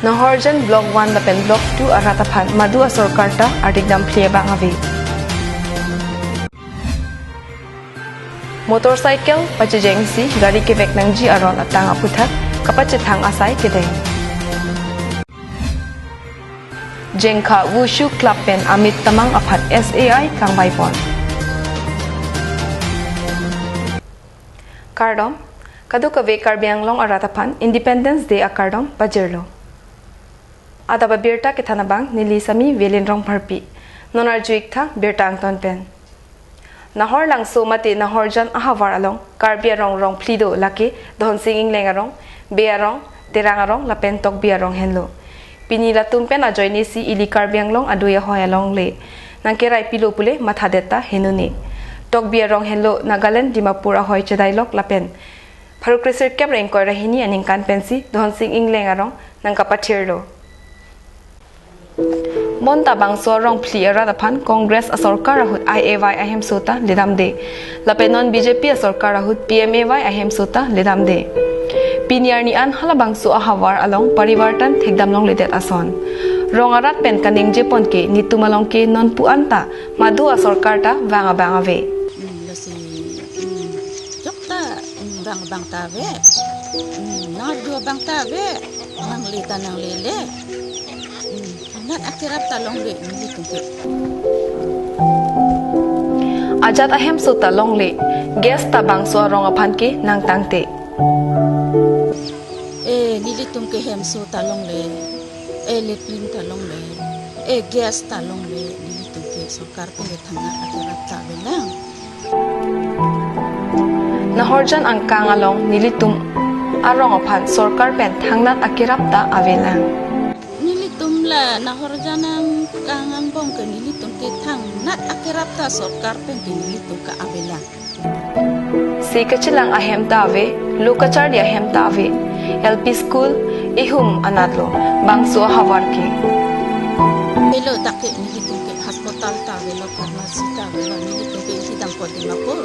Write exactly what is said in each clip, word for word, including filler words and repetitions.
Naharjan Block one lapen Block two arat aphan madu asorkar ta ardik dam phli abang ave. Motorcycle pachejengsi gari kevek nangji aron atang aputhak kapachethang asai kedeng. Jengkha Wushu Club pen Amit Tamang aphan S A I kangbai pon. Kardom, kadokave Karbi Anglong arat aphan Independence Day akardom pajirlo. Adap abirta kethan abang neli Sami Velin Rongpharpi. Non arju-ik tha birta angton pen. Nahor Langso mate Nahorjan ahavar along Karbi arong rong phli do, lake Dhonsing Engleng arong, Bey arong, Terang arong lapen Tokbi arong henlo. Pini latum pen ajoinesi ili Karbi Anglong adui ahoi alongle nangkerai pilo pule mathadet ta henone. Tokbi arong henlo Nagaland Dimapur ahoi chedailok lapen pharo kresirkep ra ingkoi ra hini aningkan pensi Dhonsing Engleng arong nangkapathirlo. Bonta bangso arong phli arat aphan Congress asorkar ahut I A Y ahemso ta ledamde. Lapen non B J P asorkar ahut P M A Y ahemso ta ledamde. Pini arni an halabangso ahavar along parivartan thekdam longledet ason. Rong arat pen kaningje pon ke netum along ke nonpu an ta madu asorkar ta vang abang ave. Hmm, lasi, hmm, jok ta, hmm, vang abang ta ave. Hmm, nangdu abang ta ave. Nangle ta nanglele. Hmm, nat akerap ta longle, nelitum ke. Ajat ahemso ta longle, gas ta bangso arong aphan ke nangtangte. Eh, nelitum ke hemso ta longle, eh, latrine ta longle, eh, gas ta longle, nelitum ke sorkar pen thangnat akerap ta avelang. Nahorjan angkang along nelitum arong aphan sorkar pen thangnat akerap ta avelang. Nelitum la Nahorjan angkang angbong ke nelitum ke thangnat akerap ta sorkar pen ke nelitum ke avelang. Si kachelang ahem ta ave, lo kacharli ahem ta ave. L P school ihum anatlo, bangso ahavar ke. Helo dak ke nelitum ke hospital ta avelo, pharmacy ta avelo, nelitum ke ihi dampo Dimapur,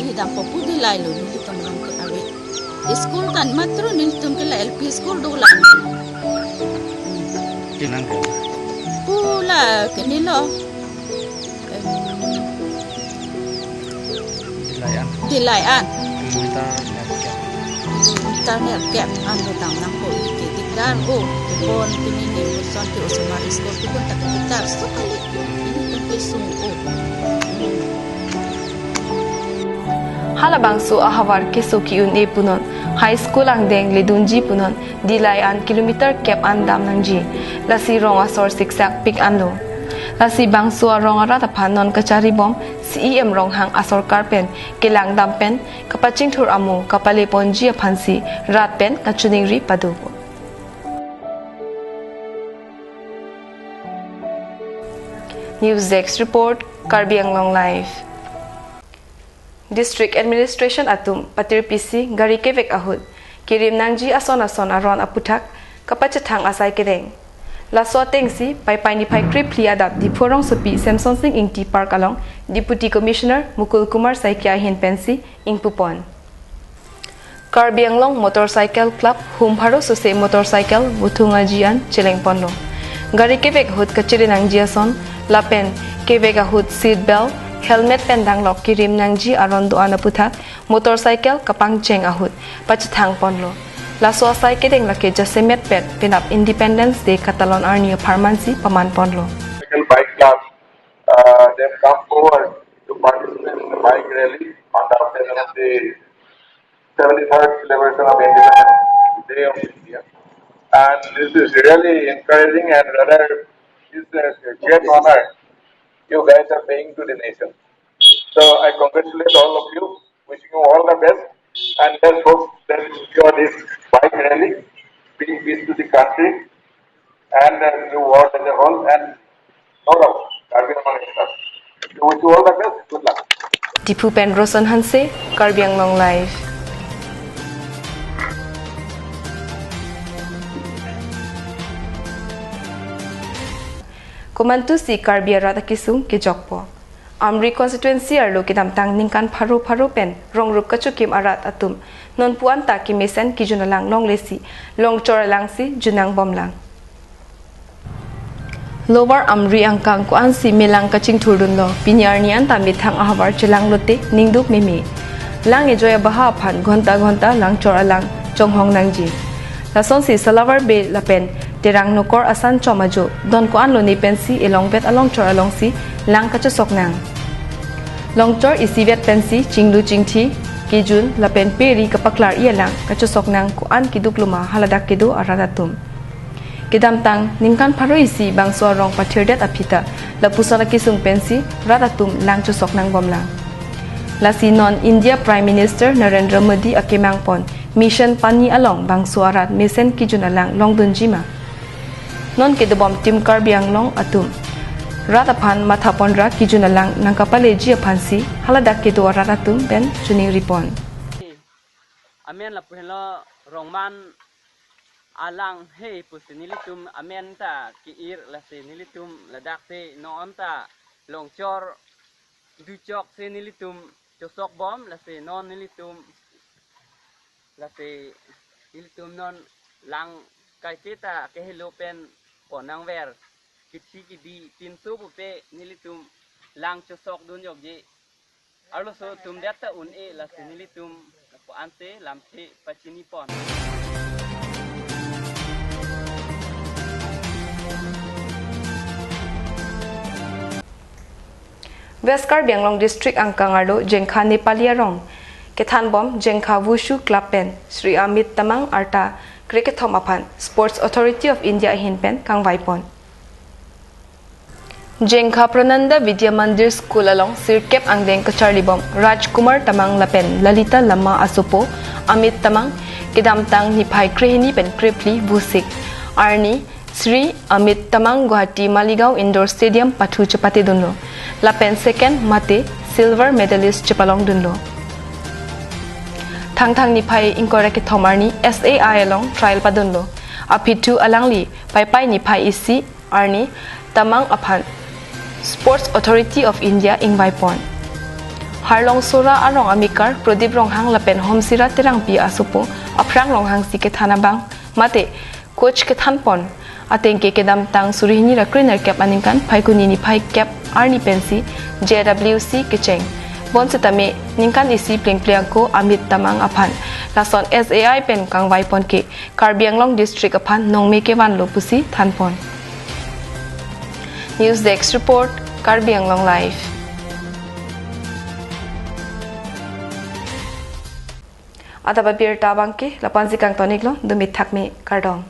ihi dampo pu Dillai lo, nelitum along ke ave. School ta matro nelitum ke la L P school dolang. Kinang ke? Pu la ke nelo. Em, Dillai an. Dillai an. Kilometer nerkep. Kilometer nerkep an lo dam nangpo, ke dikdar o, ke pon, ke nini, son ke osomar school ke pon ta ke dikdar. So kali, nelitum ke sung o. Halabangso ahavar keso ki-un-e punon, high school angdeng ledunji punon, Dillai an kilometer kep an dam nangji. Lasi rong asor siksak pik anlo. Lasi bangso arong arat aphan non kacharibom C E M Ronghang asorkar pen kelang dam pen kapachingthur amo kapale ponji aphansi rat pen kachiningri pado. News Desk Report, Karbi Anglong Live. District Administration atum patirpisi gari kevek ahut kirim nangji ason ason aron aputhak kapachethang asai kedeng. Laso atengsi Paipai niphai krephli adap Diphu rongsopi Semson Sing Ingti Park along Deputy Commissioner Mukul Kumar Saikia ahin pensi ingpupon. Karbi Anglong Motorcycle Club hum pharo sose motorcycle vuthung aji an chelengponlo. Gari kevek ahut kachiri nangji ason lapen kevek ahut seat belt, helmet pen danglok kirim nangji aron do-an aputhak motorcycle kapangcheng ahut pachethangponlo. Laso asai kedeng lake jasemet pet penap Independence Day katalon arni apharmansi pamanponlo. Motorcycle bike club, uh, they've come forward to participate in the bike rally on the occasion of the seventy-third celebration of Independence Day of India. And this is really encouraging and rather is a great honor you guys are paying to the nation. So I congratulate all of you, wishing you all the best, and let's hope that your this bike rally bring peace to the country and, uh, the world as a whole, and all of Karbi Anglong itself. So wish you all the best. Good luck. Diphu pen Roson Hanse, Karbi Anglong Live. Komantusi Karbi arat akesung kejokpo. Amri constituency arlo kedamtang ningkan pharo pharo pen rongrup kachokim arat atum nonpu anta kemesen kejun alang longlesi longchor alangsi junang bomlang. Lower Amri angkang ko-ansi melang kachingthurdunlo, pini arni anta methang ahavar chelanglote ningduk meme. Lang ejoi abaha aphan ghonta ghonta langchor alang chonghong nangji. Lasonsi Salavar Bey lapen Terang Nokor asan chom ajo, don ko-anlo ne pensi elongvet alongchor alongsi lang kachosok nang. Longchor isivet pensi chinglu chingthi, kejun lapen peri kapaklar-i alang kachosok nang, ko-an keduk loma haladak kedo arat atum. Kedamtang ningkan pharo isi bangso arong pathirdet aphi ta lapuson akesung pensi rat atum lang chosok nangbomlang. Lasi non India Prime Minister Narendra Modi akemang pon Mission Pani along bangso arat mesen kejun alang longdunji ma? Non kedobom Team Karbi Anglong atum rat aphan mathaponra kejun alang nangkapaleji aphansi haladak kedo arat atum pen choningripon. Amen lapu henlo Rongman alang he pusi nelitum amen ta ke-ir, lasi nelitum ladak te non ta longchor duchok si nelitum chosokbom, lasi non nelitum, lasi nelitum non lang kaike ta kehelo pen pon nangver, kithi kidi pinso pupe nelitum lang chosokdun jokji. Arloso atum det ta un-e, lasi nelitum ko-ansi lamthe pachinipon. West Karbi Anglong District angkang arlo Jengkha Nepali arong kethanbom Jengkha Wushu Club pen Shri Amit Tamang arta krekethom aphan Sports Authority of India ahin pen kangvaipon. Jengkha Prananda Vidya Mandir School along sirkep angdeng kacharlibom Rajkumar Tamang lapen Lalita Lama asopo Amit Tamang kedamtang niphai krehini pen krephli Vosik arni Shri Amit Tamang Guwahati Maligaon Indoor Stadium pathu chepatedunlo lapen second mate silver medalist chepalongdunlo. Thangthang niphai ingkoi ra kethom arni S A I along trial padunlo. Aphi thu alangli Paipai niphai isi arni Tamang aphan Sports Authority of India ingvaipon. Harlong Sora arong amekar Prodip Ronghang lapen Homsira Terangpi asopo Aphrang Ronghangsi kethan abang mate coach kethanpon ateng ke kedamtang suri hini ra krenerkep aningkan Phaikuni niphai kep arni pensi J W C kecheng. Bonsitame ningkan isi plengple ako Amit Tamang aphan lason S A I pen kangvaipon ke Karbi Anglong District aphan nongme kevanlo pusi thanpon. News Desk Report, Karbi Anglong Live. Adap abirta abangke lapu-ansi kangtoniklo, dumi thakme, kardom.